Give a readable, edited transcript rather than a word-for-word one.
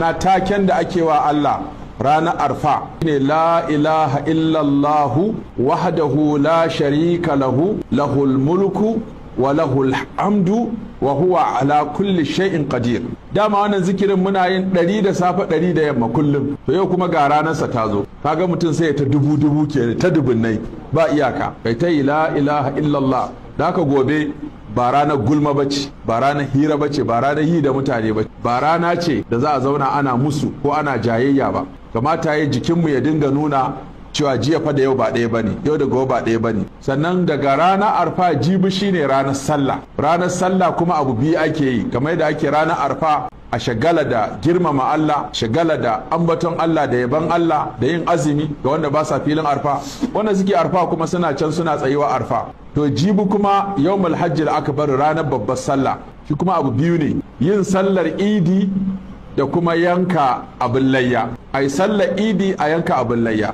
Na taken da ake wa Allah ranar Arfa ne: "La ilaha illallahu wahdahu la sharika lahu, lahul mulku wa lahul hamdu wa huwa ala kulli shay'in qadir." Dama wannan zikirin muna yin 100 da safe, 100 da yamma kullum. To yau kuma ga ranarsa ta zo, kaga mutum sai ya ta dubu dubu ke ta dubunnai, ba iyaka, kai ta yi "La ilaha illallah". Da haka gobe ba ranar gulma bace, ba ranar hira bace, ba ranar yi da mutane ba, ba rana ce da za a zauna ana musu ko ana jayayya ba. Kamata ya jikinmu ya dinga nuna cewa jiya fa da yau ba ɗaya bane, yau da gobe ba ɗaya bane. Sannan daga ranar Arfa jibi shine ranar sallah. Ranar sallah kuma abu biyu ake yi. Kamar yadda ake ranar Arfa a shagala da girmama Allah, shagala da ambaton Allah da yaban Allah da yin azumi ga wanda ba sa filin Arfa, wanda suke Arfa kuma suna can suna tsayuwa Arfa. To jibi kuma yawmul hajjil akbar, ranar babbar sallah, shi kuma abu biyu ne: yin sallar Idi da kuma yanka abin layya. Ai sallar Idi, a yanka abin layya.